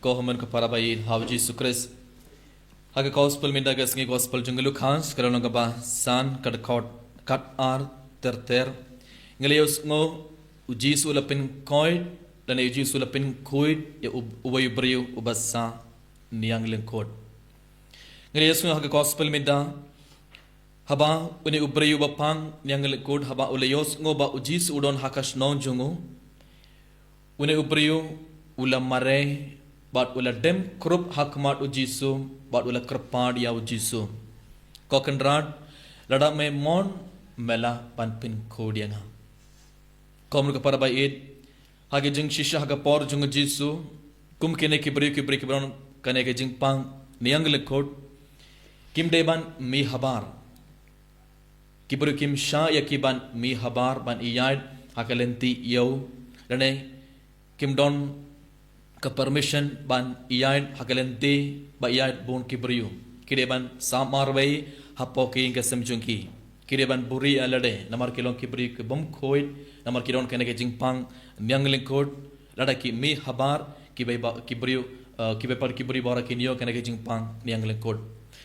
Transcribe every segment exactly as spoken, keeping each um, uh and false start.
Ko hynmen ko para ba ïeit ha u Jisu Khrist. Ha ka gospel mynta ka sngi, gospel jong u Lukas, ka lynnong kaba san, ka dkhot khat ar ter ter. Ngi la ïohsngew u Jisu u la pynkhuid, lane u Jisu u la pynkhuid ïa u, uwei u briew uba sah niang lyngkot. Ngi la ïohsngew ha ka gospel mynta, haba une u briew uba pang niang lyngkot, haba u la ïohsngew ba u Jisu u don ha ka shnong jong u, une u briew u la mareh, bad u la dem krup ha khmat u Jisu, bad u la kyrpad ïa u Jisu. Ko Kynrad, lada me mon, me lah ban pynkhuid ïa nga. Ko hynmen ko para ba ïeit, ha ka jingshisha ha ka por jong u Jisu, kum kine ki briew, ki briew kiba don kane ka jingpang niang lyngkot, kim dei ban mih habar. Ki briew kim shah ïa ki ban mih habar, ban ïaid ha ka lynti ïew, lane kim don ka permission ban ïaid ha ka lynti ba ïaid bun ki briew. Ki dei ban sah marwei hapoh ka ïing ka sem jong ki. Ki dei ban buhrieh ïa lade, namar ki long ki briew ki bym khuid, namar ki don kane ka jingpang niang lyngkot. Lada ki mih habar, ki bei ba, ki briew, eh, ki bei pat ki briew baroh kin ïoh kane ka jingpang niang lyngkot.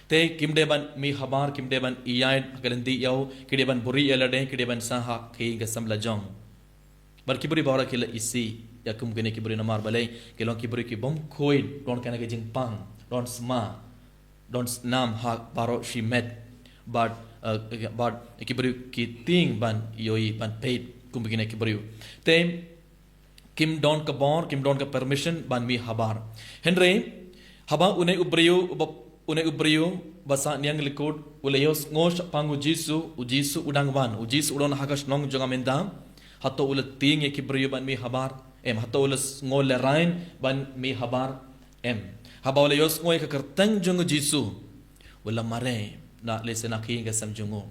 Te kim dei ban mih habar, kim dei ban ïaid ha ka lynti ïew, ki dei ban buhrieh ïa lade, ki dei ban sah ha ka ïing ka sem la jong. Bad ki briew baroh ki la isih ïa kum kine ki briew, namar balei, ki long ki briew ki bym khuid, don kane ka jingpang, don sma, don snam ha baroh shimet. Bad, eh, bad ki briew ki tieng ban ïohi, ban peit kum kine ki briew. Te kim don ka bor, kim don ka permission ban mih habar. Hynrei haba une u briew, uba, une u briew ba sah niang lyngkot u la ïohsngew shaphang u Jisu, u Jisu u dang wan, u Jisu u don ha ka shnong jong nga mynta, hato u la tieng ïa ki briew ban mih habar? Em, hato u la sngew lehrain ban mih habar? Em. Haba u la ïohsngew ïa ka kyrteng jong u Jisu, u la mareh, na lehse na ka ïing ka sem jong u,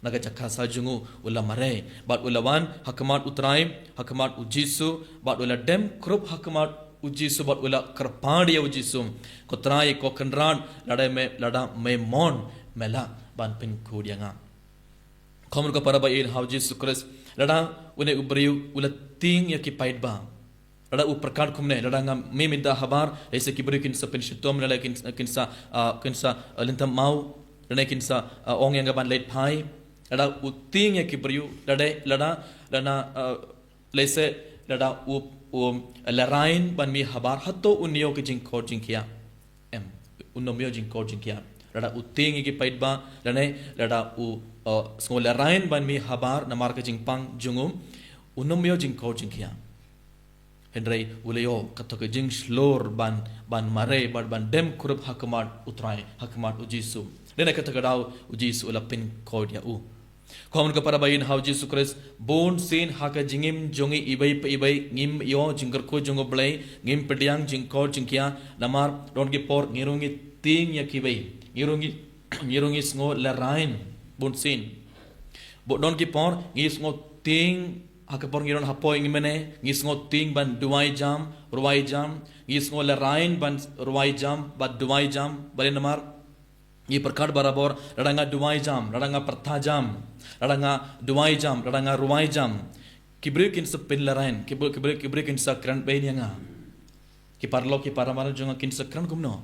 na ka jaka sah jong u, u la mareh, bad u la wan ha khmat u Trai, ha khmat u Jisu, bad u la dem krup ha khmat u Jisu, bad u la kyrpad ïa u Jisu. Ko Trai, ko Kynrad, lada me, lada me mon, me lah ban pynkhuid ïa nga. Ko hynmen ko para ba ïeit ha u Jisu Khrist, lada une u briew u la tieng ïa ki paidbah, lada u pyrkhat kumne, lada nga mih mynta habar, lehse ki briew kin sa pynshitom, lada kin, kin sa, ah, kin sa, ah, lynthem maw, lada kin sa, ah, ong ïa nga ban leit phai, lada u tieng ïa ki briew, lada, lada, lada, ah, lehse, lada u, u lehrain ban mih habar, hato un ïoh ka jingkhot jingkhiah? Em, un ym ïoh jingkhot jingkhiah. Lada u tieng ïa ki paidbah, lane, lada u, uh, sngew lehrain ban mih habar, namar ka jingpang jong u, un ym ïoh jingkhot jingkhiah. Hynrei u la ïoh kato ka jingshlur ban, ban mareh, ban, ban dem krup ha khmat u Trai, ha khmat u Jisu. Lane kato ka daw u Jisu u la pynkhuid ïa u. Ko hynmen ko para ba ïeit ha u Jisu Khrist, bun sien ha ka jingim jong ngi iwei pa iwei, ngim ïoh jingkyrkhu jong u Blei, ngim pdiang jingkhot jingkhiah, namar don ki por ngi ruh ngi tieng ïa kiwei, ngi ruh ngi, ngi ruh ngi sngew lehrain, bun sien. Bad don ki por ngi sngew tieng, ha ka por ngi don hapoh ïing mane, ngi sngew tieng ban duwai jam, rwai jam, ngi sngew lehrain ban rwai jam, ban duwai jam, balei namar ngi pyrkhat barabor, lada nga duwai jam, lada nga pyrta jam, lada nga duwai jam, lada nga rwai jam, ki briew kin sa pynlehrain, ki briew, ki briew, ki briew kin sa kren bein ïa nga. Ki paralok, ki para mar jong nga kin sa kren kumno?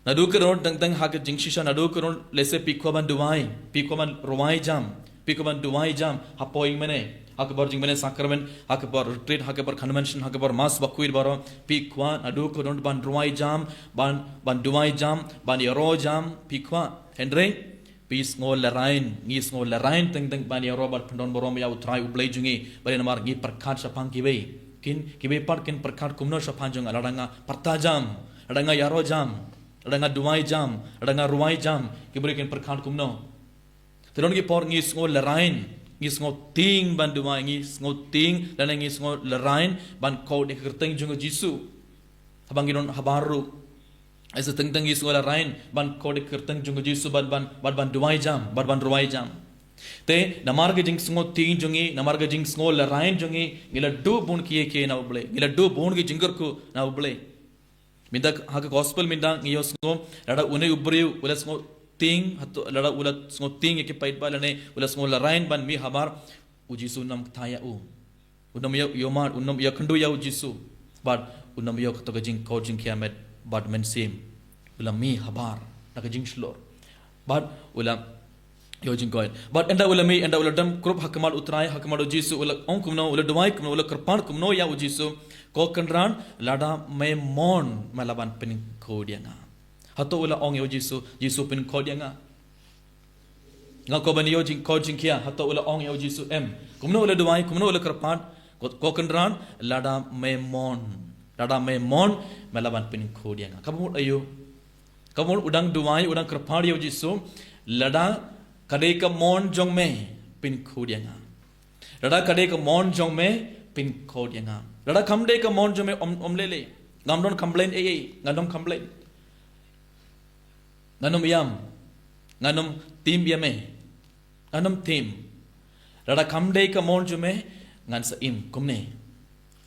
Naduh kynrad teng teng ha ka jingshisha, naduh kynrad lehse phi kwah ban duwai, phi kwah ban rwai jam, phi kwah ban duwai jam hapoh ïing mane, ha ka por jingmane sakramen, ha ka por retreat, ha ka por convention, ha ka por mass bakhuid baroh, phi kwah naduh kynrad ban rwai jam, ban, ban duwai jam, ban ïaroh jam, phi kwah. Hynrei phi sngew lehrain, ngi sngew lehrain teng teng ban ïaroh bad pyndonburom ïa u Trai u Blei jong ngi, balei namar ngi pyrkhat shaphang kiwei. Kin, kiwei pat kin pyrkhat kumno shaphang jong nga, lada nga pyrta jam, lada nga ïaroh jam, lada nga duwai jam, lada nga rwai jam, ki briew kin pyrkhat kumno? Te don ki por ngi sngew lehrain, ngi sngew tieng ban duwai, ngi sngew tieng, lane ngi sngew lehrain ban khot ïa ka kyrteng jong u Jisu. Haba ngi don habar ruh, lehse teng teng ngi sngew lehrain ban khot ïa ka kyrteng jong u Jisu, ban, ban, ban, ban duwai jam, ban, ban rwai jam. Te namar ka jingsngew tieng jong ngi, namar ka jingsngew lehrain jong ngi, ngi la duh bun kiei kiei na u Blei, ngi la duh bun ki jingkyrkhu na u Blei. Mynta ha ka gospel mynta ngi ïohsngew, lada une u briew u la sngew tieng, hato lada u la sngew tieng ïa ki paidbah lane u la sngew lehrain ban mih habar, u Jisu un ym kthah ïa u. Un ym ïa, ïohmad, un ym ïakynduh ïa u Jisu. Bad un ym ïoh kato ka jingkoit jingkhiah met bad mynsiem. U la mih habar na ka jingshlur. Bad u la ïoh jingkoit. Bad ynda u la mih, ynda u la dem kurup ha khmat u Trai, ha khmat u Jisu, u la ong kumno, u la duwai kumno, u la kyrpad kumno ïa u Jisu: Ko Kynrad, lada me mon, me lah ban pynkhuid ïa nga. Hato u la ong ïa u Jisu, Jisu, pynkhuid ïa nga, nga kwah ban ïoh jingkoit jingkhiah? Hato u la ong ïa u Jisu? Em. Kumno u la duwai, kumno u la kyrpad? Ko, ko Kynrad, lada me mon, lada me mon, me lah ban pynkhuid ïa nga. Kaba mut aïu? Kaba mut u dang duwai, u dang kyrpad ïa u Jisu: Lada ka dei ka mon jong me, pynkhuid ïa nga. Lada ka dei ka mon jong me, pynkhuid ïa nga. Lada kam dei ka mon jong me, ym, ym lei lei. Ngam don complain ei ei, ngam don complain. Ngan ym ïam, ngan ym tim ïa me, ngan ym tim. Lada kam dei ka mon jong me, ngan sa im kumne.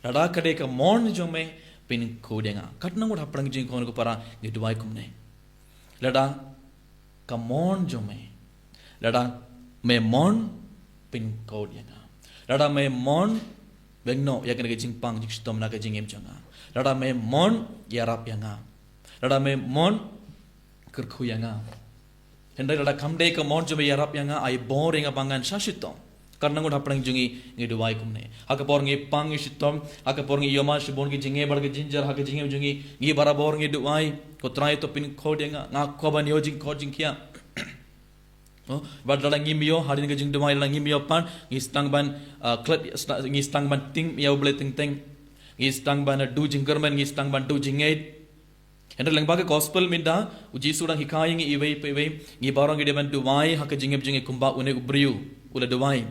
Lada ka dei ka mon jong me, pynkhuid ïa nga. Katno ngut hapdeng jingkhong ko para ngi duwai kumne: Lada ka mon jong me, lada me mon, pynkhuid ïa nga. Lada me mon, weng noh ïa kane ka jingpang jingshitom na ka jingim jong nga. Lada me mon, ïarap ïa nga. Lada me mon, kyrkhu ïa nga. Hynrei lada kam dei ka mon jong me, ïarap ïa nga, ai bor ïa nga ba ngan shah shitom. Katno ngut hapdeng jong ngi ngi duwai kumne? Ha ka por ngi pang ngi shitom, ha ka por ngi ïohmad shibun ki jingeh bad ki jingjia ha ka jingim jong ngi, ngi barabor ngi duwai: Ko Trai, to pynkhuid ïa nga, nga kwah ban ïoh jingkoit jingkhiah. Oh, bad lada ngim ïoh hadien ka jingduwai, lada ngim ïoh pat, ngi sdang ban, ah, klet, sda-, ngi sdang ban tieng ïa U Blei teng teng. Ngi sdang ban, ah, duh jingkyrmen, ngi sdang ban duh jingngeit. Hynrei lyngba ka gospel mynta, u Jisu u dang hikai ïa ngi iwei pa iwei, ngi baroh ngi dei ban duwai ha ka jingim jong ngi kumba une u briew u la duwai.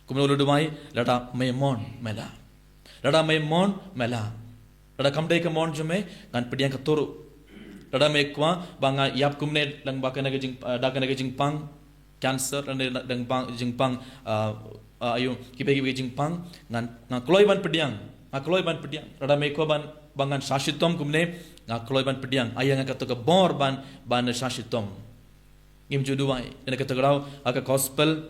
Kumno u la duwai? Lada me mon, me lah. Lada me mon, me lah. Lada kam dei ka mon jong me, ngan pdiang katto ruh. Lada me kwah ba nga ïap kumne lyngba kane ka jing, eh, da kane ka jingpang cancer, lane da jingpang, jingpang, eh, eh, aïu, kiba, kiba jingpang, ngan, nga kloi ban pdiang. Nga kloi ban pdiang. Lada me kwah ban, ba ngan shah shitom kumne, nga kloi ban pdiang. Ai ïa nga kato ka bor ban, ban shah shitom. Ngim ju duwai. Ïa kata ka daw, ha ka gospel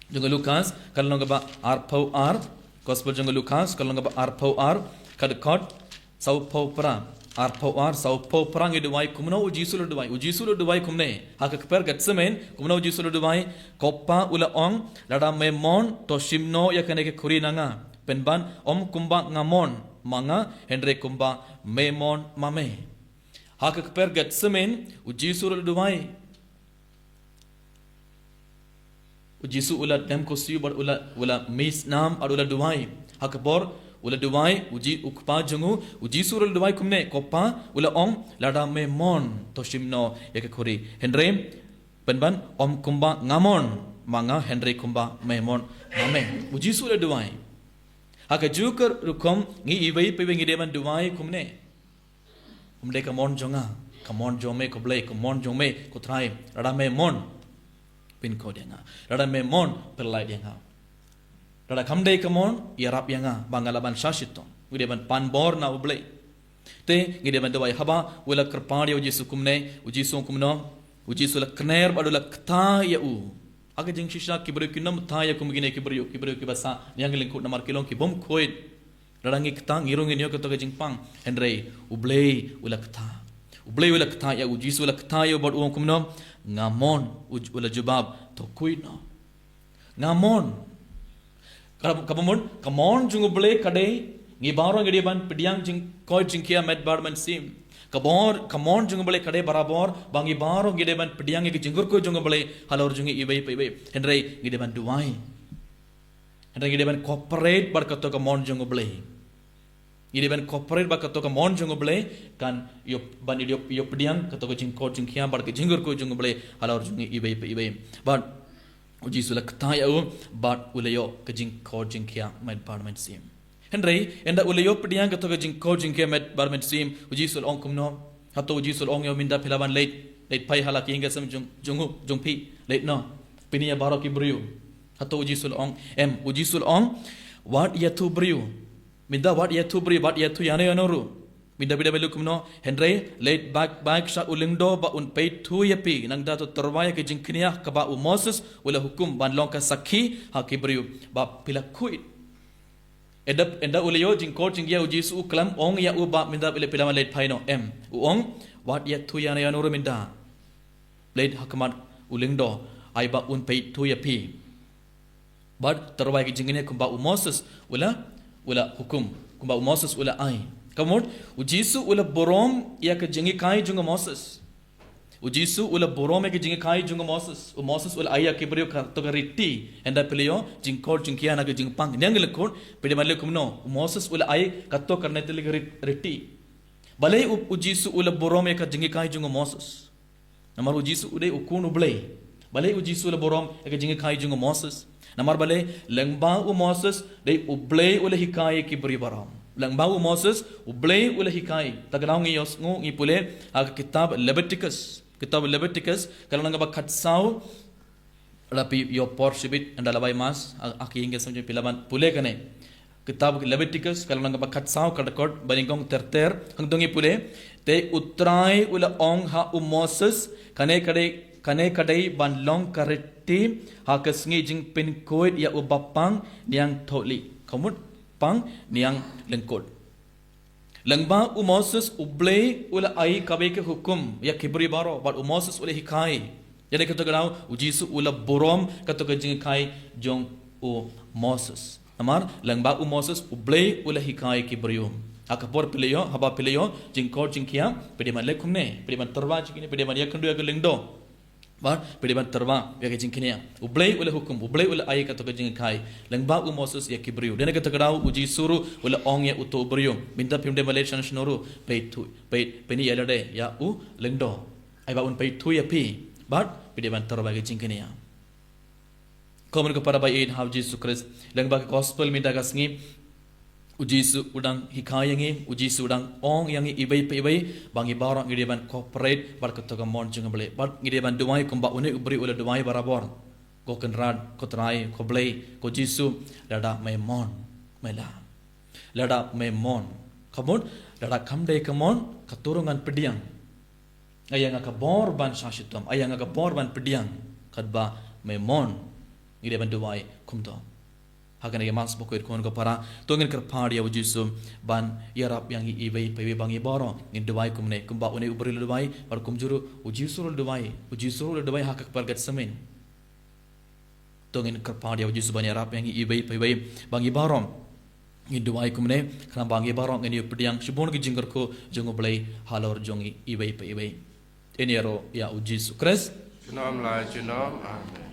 jong u Lukas, ka lynnong kaba arphew ar, gospel jong u Lukas, ka lynnong kaba arphew ar, ka dkhot sawphew phra, arphew ar, sawphew phra ngi duwai, kumno u Jisu u la duwai, u Jisu u la duwai kumne, ha ka kper Gethsemane, kumno u Jisu u la duwai, ko Pa u la ong, lada me mon, to shim noh ïa kane ka khuri na nga, pynban, ym kumba nga mon, ma nga, hynrei kumba me mon, ma me. Ha ka kper Gethsemane, u Jisu u la duwai. U Jisu u la dem khursiew bad u la, u la mih snam bad u la duwai. Ha ka por, u la duwai, u Ji-, u Kpa jong u, u Jisu u la duwai kumne, ko Pa, u la ong, lada me mon, to shim noh ïa ka khuri. Hynrei, pynban, ym kumba nga mon, ma nga, hynrei kumba me mon, ma me. U Jisu u la duwai. Ha kajuh ka rukom, ngi iwei pa iwei ngi dei ban duwai kumne. Ym dei ka mon jong nga, ka mon jong me ko Blei, ka mon jong me ko Trai, lada me mon, pynkhuid ïa nga. Lada me mon, pyllait ïa nga. Lada kam dei ka mon, ïarap ïa nga, ba nga lah ban shah shitom. Ngi dei ban pan bor na u Blei. Te, ngi dei ban duwai haba, u la kyrpad ïa u Jisu kumne, u Jisu kumno, u Jisu u la kner bad u la ktah ïa u. Ha ka jingshisha ki briew kim ktah ïa kum kine ki briew, ki briew kiba sah ïa ka lyngkhuh namar ki long ki bym khuid. Lada ngi ktah ngi ruh ngin ïoh kato ka jingpang. Hynrei U Blei u la ktah. U Blei u la ktah ïa u, Jisu u la ktah ïa u bad u ong kumno, nga mon, u, u la jubab, to khuid noh. Nga mon. Ka, kaba mon, ka mon jong U Blei ka dei, ngi baroh ngi dei ban pdiang jingkoit jingkhiah met bad mynsiem. Ka bor, ka mon jong U Blei ka dei barabor, ba ngi baroh ngi dei ban pdiang ïa ka jingkyrkhu jong U Blei, halor jong ngi iwei pa iwei. Hynrei ngi dei ban duwai. Hynrei ngi dei ban cooperate bad kato ka mon jong U Blei. Ngi dei ban cooperate bad kato ka mon jong U Blei, kan ïoh, ban ïoh, ïoh pdiang kato ka jingkoit jingkhiah bad ka jingkyrkhu jong U Blei, halor jong ngi iwei pa iwei. Bad u Jisu u la ktah ïa u, bad u la ïoh ka jingkoit jingkhiah met bad mynsiem. Hynrei, ynda u la ïoh pdiang kato ka jingkoit jingkhiah met bad mynsiem, u Jisu u la ong kumno. Hato u Jisu u la ong ïa u mynta phi lah ban leit, leit phai ha la ki ïing ki sem jong, jong u, jong phi, leit noh. Pyni ïa baroh ki briew. Hato u Jisu u la ong, em, u Jisu u la ong, wat ïathuh briew. Mynta wat ïathuh briew, wat ïathuh ïano ïano ruh. Mynta phi dei ban leh kumno, hynrei, leit bak bak sha u lyngdoh ba un peit thuh ïa phi, nangta to tyrwa ïa ka jingkñia kaba u Moses u la hukum ban long ka sakhi ha ki briew ba phi la khuid. Ynda, ynda u la ïoh jingkoit jingkhiah, u Jisu u klam, ong ïa u ba mynta phi la, phi la leit phai noh, em. U ong, wat ïathuh ïa no ïa no ruh mynta. Leit ha khmat u lyngdoh, ai ba un peit thuh ïa phi. Bad tyrwa ïa ka jingknieh kumba u Moses u la, u la hukum, kumba u Moses u la ai. Ka mut, u Jisu u la burom ïa ka jinghikai jong u Moses. U Jisu u la burom ïa ka jinghikai jong u Moses. U Moses u la ai ïa ki briew kato ka riti. Ynda phi la ïoh jingkoit jingkhiah na ka jingpang, ïa ngi lyngkot, phi dei ban leh kumno. U Moses u la ai kato ka riti, ka rit-, riti. Balei u, u Jisu u la burom ïa ka jinghikai jong u Moses? Namar u Jisu u dei u Khun u Blei. Balei u Jisu u la burom ïa ka jinghikai jong u Moses? Namar balei, lyngba u Moses, dei u Blei u la hikai ïa ki briew baroh. Lyngba u Moses, u Blei u la hikai. Te ka daw ngi ïohsngew, ngi pule ha ka kitab Leviticus. Kitab Leviticus, ka lynnong kaba khatsaw, lada phi ïoh por shibit, ynda la wai mass, ha, ha ki ïing ki sem jong phi, phi lah ban pule kane. Kitab Leviticus, ka lynnong kaba khatsaw, ka dkhot banyngkong ter ter, hangto ngi pule, te U Trai u la ong ha u Moses, kane ka dei, kane ka dei ban long ka riti, ha ka sngi jingpynkhuid ïa u bapang niang thylliej. Ka mut pang niang lyngkot. Lyngba u Moses u Blei u la ai kawei ka hukum ïa ki briew baroh, bad u Moses u la hikai. Ïa dei kato ka daw, u Jisu u la burom kato ka jinghikai jong u Moses. Namar, lyngba u Moses u Blei u la hikai ki briew. Ha ka por phi la ïoh, haba phi la ïoh jingkoit jingkhiah, phi dei ban leh kumne, phi dei ban tyrwa jingkine, phi dei ban ïakynduh ïa ka lyngdoh. Bad phi dei ban tyrwa ïa ka jingknieh. U Blei u la hukum, u Blei u la ai kato ka jinghikai. Lyngba u Moses ïa ki briew. Dei na kato ka daw u Jisu ruh u la ong ïa uto u briew, mynta phim dei ban leit sha no sha no ruh, peit thuh, peit, peit ïa lade ïa u lyngdoh. Ai ba un peit thuh ïa phi. Bad phi dei ban tyrwa ïa ka jingknieh. Kumno ka para ba ïeit ha u Jisu Khrist. Lyngba ka gospel mynta ka sngi, u Jisu u dang hikai ïa ngi, u Jisu u dang ong ïa ngi iwei pa iwei, ba ngi baroh ngi dei ban cooperate bad kato ka mon jong u Blei. Bad ngi dei ban duwai kumba une u briew u la duwai barabor. Ko Kynrad, ko Trai, ko Blei, ko Jisu, lada me mon, me lah. Lada me mon. Ka mut, lada kam dei ka mon, kato ruh ngan pdiang. Ai ïa nga ka bor ban shah shitom, ai ïa nga ka bor ban pdiang, katba me mon. Ngi dei ban duwai kumto. Ha kane ka Mass bakhuid, ko hynmen ko para, to ngin kyrpad ïa u Jisu ban ïarap ïa ngi iwei pa iwei ba ngi baroh ngin duwai kumne, kumba une u briew u la duwai, bad kumjuh ruh u Jisu u la duwai, u Jisu u la duwai ha ka kper Gethsemane. To ngin kyrpad ïa u Jisu ban ïarap ïa ngi iwei pa iwei ba ngi baroh ngin duwai kumne, khnang ba ngi baroh ngin ïoh pdiang shibun ki jingkyrkhu jong u Blei halor jong ngi iwei pa iwei. Ïaroh ïa u Jisu Khrist. Junom la junom. Amen.